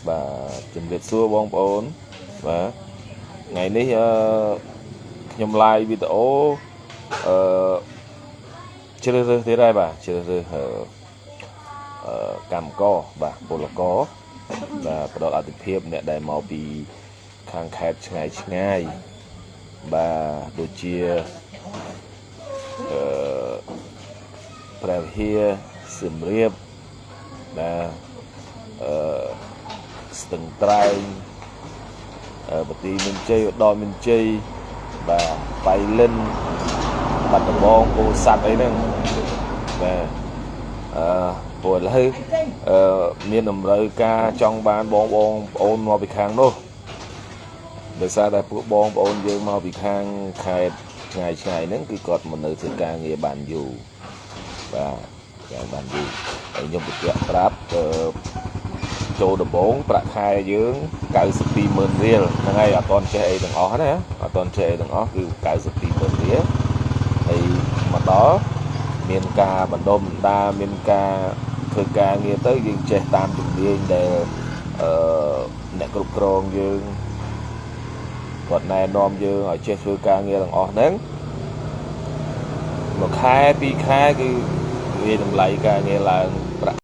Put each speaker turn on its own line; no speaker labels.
បាទជំរាបសួរបងប្អូនបាទថ្ងៃនេះខ្ញុំ live វីដេអូអឺជ្រើសរើសទៀតហើយបាទជ្រើសរើសអឺអឺកម្មករបាទពលករបាទផ្ដល់អធិភាពអ្នកដែលមកពីខាងខេត្តឆ្ងាយឆ្ងាយបាទដូចជាអឺព្រះវិហារសៀមរាបបាទអឺស្ទឹងត្រែងបន្ទាយមានជ័យឧត្តរមានជ័យបាទបៃលិនបាត់ដំបងពោធិ៍សាត់អីហ្នឹងបាទអឺព្រោះឥឡូវអឺមានតម្រូវការចង់បានបងបងប្អូនមកពីខាងនោះដោយសារតែពួកបងប្អូនយើងមកពីខាងខេត្តឆ្ងាយឆ្ងាយហ្នឹងគឺគាត់មកនៅធ្វើការងារបានយូរបាទយ៉ាងបានយូរហើយខ្ញុំបញ្ជាក់ប្រាប់អឺ ចូលដំបងប្រាក់ខែយើង92ម៉ឺនរៀលហ្នឹងហើយអត់តន់ចេះអីទាំងអស់ណាអត់តន់ចេះអីទាំងអស់គឺ92ម៉ឺនរៀលហើយមកដល់មានការបណ្ដុំបណ្ដាមានការធ្វើការងារទៅយើងចេះតាមជំនាញដែលអឺអ្នកគ្រប់គ្រងយើងគាត់ណែនាំយើងឲ្យចេះធ្វើការងារទាំងអស់ហ្នឹងមួយខែពីរខែគឺវាតម្លៃការងារឡើង